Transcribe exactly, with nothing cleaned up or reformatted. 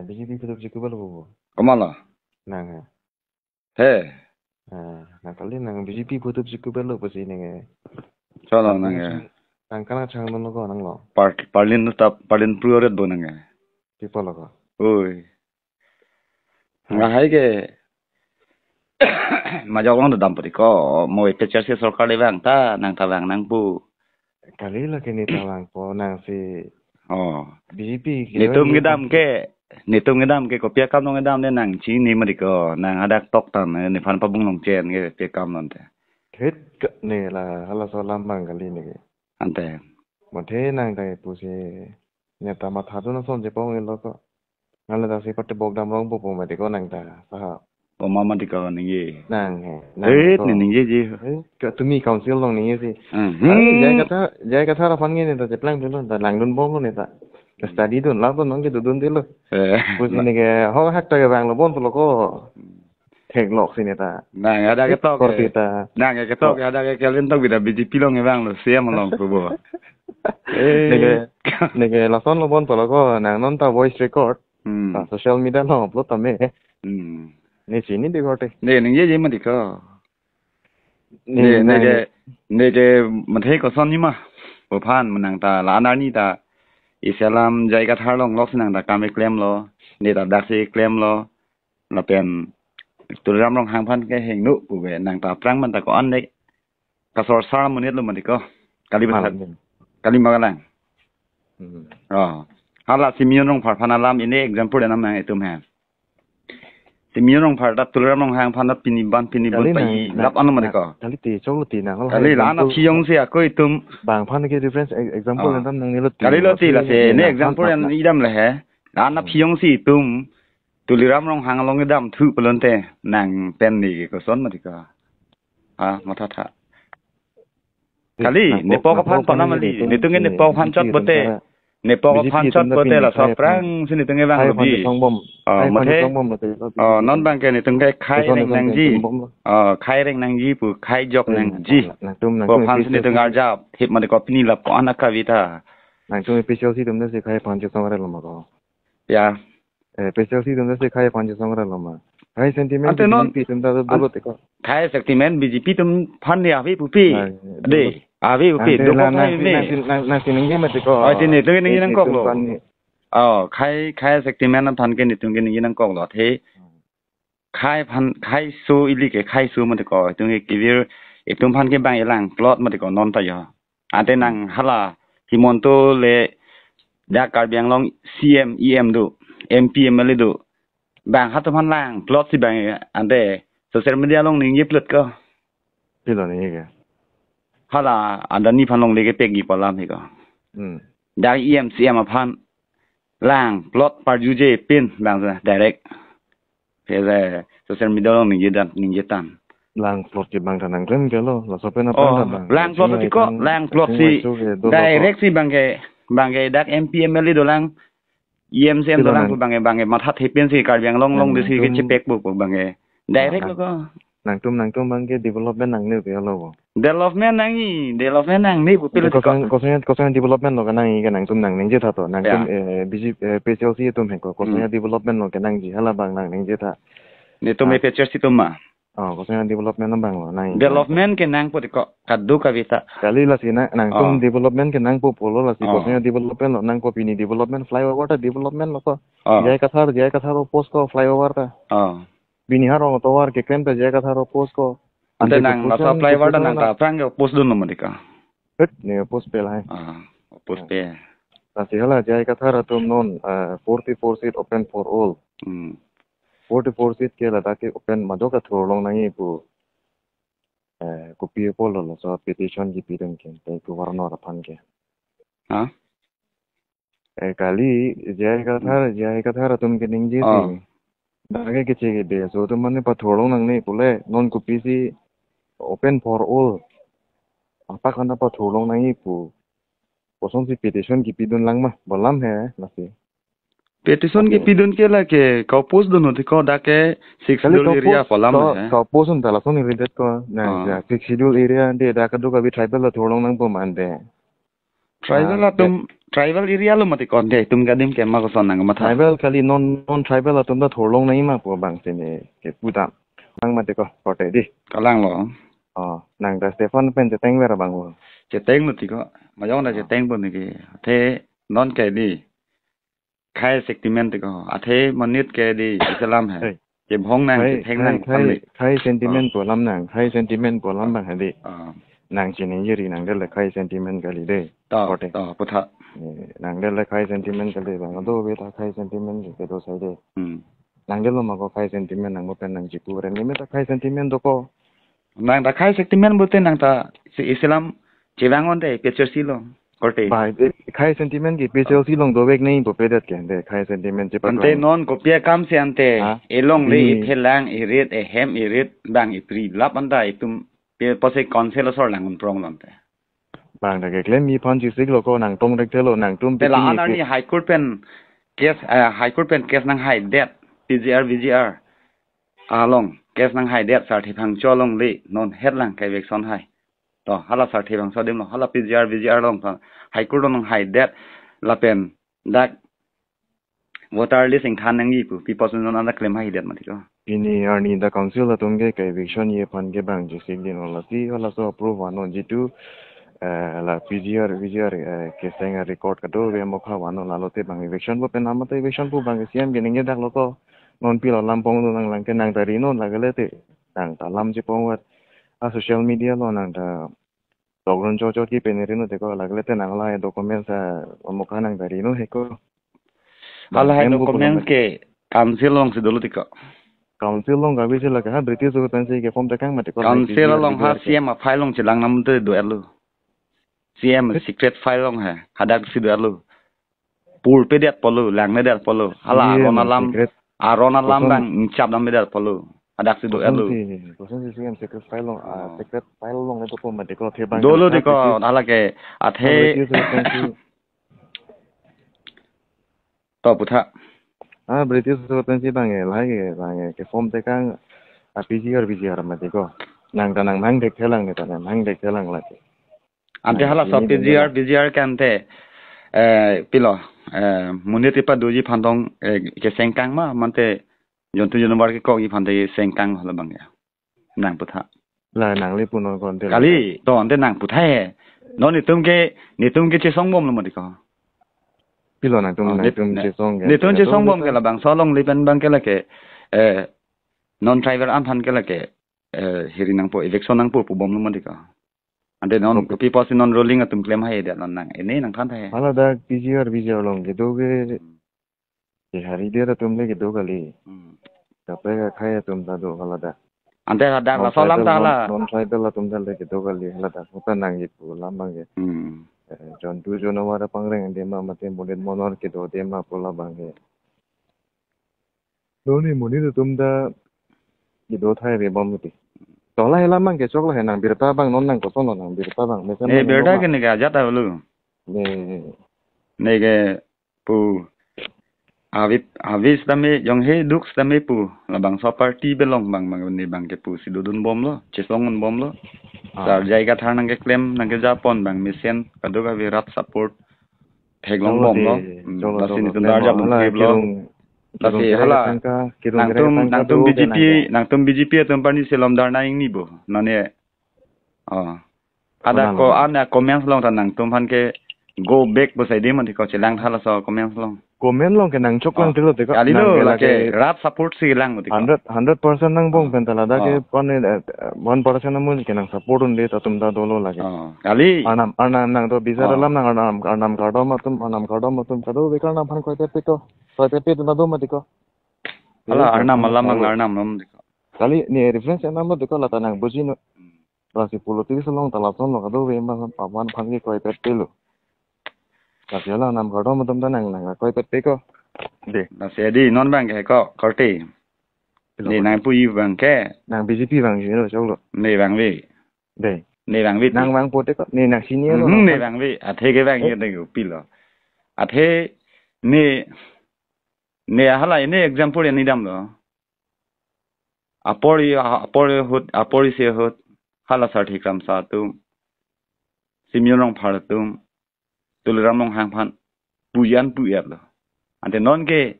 B J P phutup chikup lo bo. Komatlo? Nang he. He. Ah, nang kali nang B J P phutup chikup lo pusi nang he. Cholo nang he. Nang kana chang dono ko nanglo. Par-, parlin ta parlin pruoret bo nang he. People ko. Oi. Nang hai ke majok long dam pati ko mo A P H L C sorkar le vang ta nang ta vang nangpo. Kali lake neta vangpo nangsi. Oh. B J P ke netum lagi kedam ke, netum kedam ke kopi akam long kedam ne nang chini mati ko, nang hadak tok tan, eh, nephan pabung long chen ke pi akam long te. Thit ke ne la halaso alam abang kali ne ke. Ante. Mate nang ta pusi neta matha tu na son je pong lo ko. Nang le ta si pati bok dam rong po po mati ko nang ta. Saha. Poma mati ko ningje. Nang he. Nang Eh, ko. Ni ningje ji. Eh, ke tumi council long ningje si. Hmm. Are, J I Kathar, J I Kathar aphan nge neta cheplang dun ta langdun bom lo neta. Study dun, lak dun nang ke dudun dilo. Eh. Pusi ne ke ho hak ta ke vang lo bon pulo ko. Theklok si neta. Nang ada ketok. Korte ta. Nang ketok ada ke Kelvin tok bida B J P long vang lo, C M long ko bo. Eh. Ne ke, ne ke lason lo bon pulo ko, nang non ta voice record. Hmm. Ah, social media lo upload tame. Hmm. Ne chini di korte. Ne ningje je mati ko. Ne, ne, ne ke, ne ke mathe koson ni ma. Bo phan menang ta la anar ni ta. Isi alam J I Kathar long lok si nang ta kam klemlo. Ne ta dak si klemlo. Lapen Tuliram Ronghang aphan ke hingno pu be nang ta aphrang man ta ko-an de. Kasor sar monit lo mati ko. Kali ba. Malam. Kali magalang. Hmm. Oh. Hala Simeon Rongphar aphan alam ini example dan nang itum he. Simeon Rongphar ta Tuliram Ronghang aphan ta pini ban pini bun kali pa nang, i nang, lap ano mati ko. Kali te chok lo te nang. Kali la na example phiyong si ako itum. Bang aphan ke reference e-, example. Ah. Nang tam nang nilo te. Kali lo te la si ne example yang idam le he. La na phiyong si itum. Tuliram Ronghang along kedam thu pulote nang pen ni ke koson mati ko. Ah, matha tha. Kali, nang nepok aphan panam ali, netum ke nepok aphan chot bote. Nepok aphan chot bote laso aphrang si netum ke vang lo bi. Oh, mathe. Oh, non abang ke netum ke khai reng nangji. Oh, khai reng nangji pu khai jok nangji. Nepok aphan si netum arjap, hip mati ko pini lap ko anak kavita. Nangtum A P H L C atum si khai aphan chesong relo ma ko. Ya. Eh, A P H L C atum si khai aphan chesong relo ma. Hai sentiment ante non B J P atum ta an-, dolo te ko. Khai sentiment B J P atum aphan ni ave pupi. Hai, de, dolo. Ave pupi. Ante dolo la khai nang si, me. Nang si, nang, nang si ningje mati ko. Oh, tini tu ningje nangkok lo. Atum aphan ni. Oh, khai, khai sentiment aphan ke netum ke ningje nangkok lo. The. Khai aphan, khai so ili ke, khai so mati ko. Itum ke kivir, itum aphan ke bang elang plot mati ko non ta yo. Ante nang hala Himanta le dak Karbi Anglong C M, E M do, M P, M L A do. Bang hatum aphan lang plot si bang ante social media along ningje plot ko. Pilo ningje ke. Hala Adani aphan longle kepek ji pu alam he ko. Hmm. Dak E M, C M aphan lang plot parjuje pin bang sa direct. He le social media along ningje dan, ningje tan. Lang plot ke bang ta nang klem ke lo, laso pen aphan ta bang. Oh, lang plot ti ko, lang plot si. Direct si bang ke, bang ke dak M P, M L A dolang, E M, C M dolang, bang ke, bang ke matha thepin si Karbi Anglong along di si kechepek pu bang ke. Direct lo ko. Nangtum, nangtum bang ke development nangne pu lo ko. Development nangji, development nangne pu pilo ko. Koson, koson, koson development lo kenangji ke nangtum nang ningje tha to. Nangtum, eh, B J P, eh, A P H L C atum he ko. Koson development lo kenangji hala bang nang ningje tha. Netum A P H L C atum ma. Oh, koson development lo bang lo nang. Development kenangpo ti ko kadokave ta. Kali lasi na, nangtum development kenangpo pulo lasi koson development lo nangpo pini development flyover ta development lo ko. J I Kathar, J I Kathar oppose ko flyover ta. Oh. Pini arong tovar keklem ta J I Kathar oppose ko. Ante nang laso flyover ta nang ta aphrang ke oppose dunlo mati ko. Hut ne oppose pe lahai. Ah, oppose pe. Lasi hala J I Kathar atum non, eh, forty-four seat open for all. Hmm. Forty-four seat ke ladak ke open majok athur long nangji pu. Eh, kopi apotlo laso petition kipidun ke, tei governor aphan ke. Ha? Eh, kali, J I Kathar, J I Kathar atum keningje si. Dak ke keche kebe, laso atum mane pathur long nangne pule, non kopisi open for all. Apak kana pathur long nangji pu. Kosonsi petition kipidun lang ma, pu alam he, lasi. Petition kipidun ke lake, ka-oppose dun hoti ko dak ke Sixth Schedule area pu alam he. Ka-oppose dun ta lason iridet ko, na, Sixth Schedule area de dak kadokave tribal athur long nangpo mande. Tribal atum, tribal area lo mati ko, de itum ke adim ke ma koson nangmatha? Tribal kali, non non tribal atum ta thorlong nangji ma pu abang si ne kepu dam. Nang mati ko korte di. Kalang lo. Oh, nang ta Stephen pen cheteng ver abang lo. Cheteng lo ti ko. Majong ta Oh. cheteng pon ke. Athe non ke di. Khei sentiment ti ko. Athe monit ke di Islam hai. Hey. Kebhong nang, Khei, ketheng khei, nang khei, kali. Khei sentiment Oh. pu alam nang. Khei sentiment pu alam abang hadi. Oh. Nang chiningje ri nang dele khei sentiment kali de. To, Korte. to, putha. Eh, nang dele khei sentiment kali abang. Ado ave ta khei sentiment ke do sai de. Hmm. Nang dele ma ko khei sentiment nang mo pen nang chipu re. Ni me ta khei sentiment do ko. Nang ta khei sentiment pute nang ta si Islam chevang on de P H L C lo korte. Ba, eh, khei sentiment ke P H L C along dovek nangji pu pedet ke de khei sentiment chepat Ante lang. Non kopi akam si ante Ha? Elongle Hmm. iphelang irit ehem irit bang ipri lap anta itum pe pose council asor lang unprong lo ante. Bang ta keklem mi phan chisik lo ko nang tong rek thelo nangtum Te la pikin anar ni ni High Court pen case, eh, High Court pen case nanghaidet P G R V G R along case nanghaidet Sarthe Phangcho alongle non het lang ke eviction hai. To hala Sarthe Phangcho adim lo hala P G R V G R along ta High Court along nanghaidet lapen dak voter list ingthan nangji pu pi pos non anta klem haidet mati ko. Pini arni ta council atum ke ke eviction ji aphan ke bang chisik din lo lasi halaso approve vannon jitu, eh, la P G R V G R, eh, keseng record kadokave mokha vannon lalo te bang eviction pu pen amat eviction pu bang C M ke ningje dak lo ko non pilo lam pon lo nang lang ke nang ta rinon lagale te nang ta lam chepon vat a social media lo nang ta Lockdown cho cho ki pen ri no te ko lagale te nang lahai documents a mokha nang dari no he ko. Hala hai Bang hem ko documents pulo ke council along si dolo te ko. Council along ka bisi lake ha British ko pensi ke form tekang mati ko. Council along ha C M a file along chelang nam te do elu. C M Brit- secret file along ha hadak si do elu. Pur pe det polo, lang ne det polo. Hala C M aron alam, secret. Aron alam Kosong. Bang ingchap dam det polo. Hadak si do Kosong elu. Si, kosong si C M secret file along, ah, Oh. Secret file along ne to pom mati ko the bang. Dolo de ko, British. Hala ke, athe. Ah, British ko pensi. To putha. Ah, British ko pensi bang e, lahai ke, bang e, ke form tekang, ah, P G R, V G R mati ko. Nang ta nang mang dek thelang ne ta, nang mang dek thelang lake. Ante hala so P G R, V G R ke ante, eh, pilo, eh, monit kepadoji aphan tong, eh, kesengkang ma, mante jontu janovar kekokji aphan te sengkang hala bang ya. Nang putha. La nangli punon ko ante. Kali, to ante nang putha he. Non netum ke, netum ke chesong bom lo mati ko. Pilo nangtum, Oh, nangtum ne-, chesong ke. Netum chesong bom ke labangso alongle pen bang ke lake, eh, non tribal an aphan ke lake, eh, hiri nangpo, eviction nangpo, pu bom lo mati ko. Ante non, Okay. Kopi pusi non ruling atum klem hai dia non nang. Ini nangthan hai. Hala dak P G R, V G R along kedo ke, Hmm. Ke hari dia atum le kedo kali. Hmm. Kaprek akhei atum ta do hala dak. Ante hadak laso alam ta hala. Non-tribal, non, non-tribal atum ta le kedo kali hala dak. Uta nangji pu alam bang ke. Hmm. Eh, jontu janovar pangreng de ma mate monit monor kedo de ma pu alam bang ke. Doni monit atum ta kedo thai re bom mati. To lahai alam bang ke chok lahai nang birta bang non nang koson lo nang birta bang. Mesen Eh, nang birta ma. Ke ne ke ajat avelo. Ne. Ne ke pu avi, avi sitame jong he duk sitame pu labangso party belong bang bang ne bang ke pu si dodun bom lo, chesong un bom lo. Ah. Sar jai kathar nang keklem nang kejapon bang mesen kadokave rat support theklong bom lo. Cholo de, hmm, cholo, lasi cholo. Netum dar jap hala dun lo. Lasi hala nangtum, nangtum B J P, nangtum B J P atum parni selom dar nang ingni bo. Nane, oh. Ada ko, ana comments along ta nangtum aphan ke go back bo sai de mati ko chelang tha laso comments along. Comment along ke nang chok lang tilo te ko. Kali lo lake rat support si lang mati ko. Hundred, hundred percent nang bong pen ta ladak ke pan, eh, one percent amun ke nang support un de ta atum ta dolo lake. Oh, kali. Arnam, arnam nang to bisar alam nang arnam, arnam kardom atum, arnam kardom atum kadokave arnam aphan koi pet pet to. Koi pet pet ta do mati ko. Hala arnam alam nang arnam nom mati ko. Kali ne reference arnam lo te ko lata nang buji no. Lasi politics along ta lason lo kadokave ma pavan aphan ke koi pet pet lo. Lasi hala arnam kardom atum ta nang nang koi pet pet ko. De. Lasi di non bang ke ko korte. Pilo ne ko. Nang puji bang ke. Nang B J P bang si no chok lo. Ne bang ve. De. Ne bang ve. Nang bang pote ko. Ne nang senior lo. Hmm, nang ne bang ve. Athe ke bang eh. Ye ne pilo. Athe ne, ne hala ne example ne dam lo. Apor, apor ahut, apor isi ahut, hala Sarthe Kramsa atum, Simeon Rongphar atum, Tuliram Ronghang aphan puji an pu-etlo. Ante non ke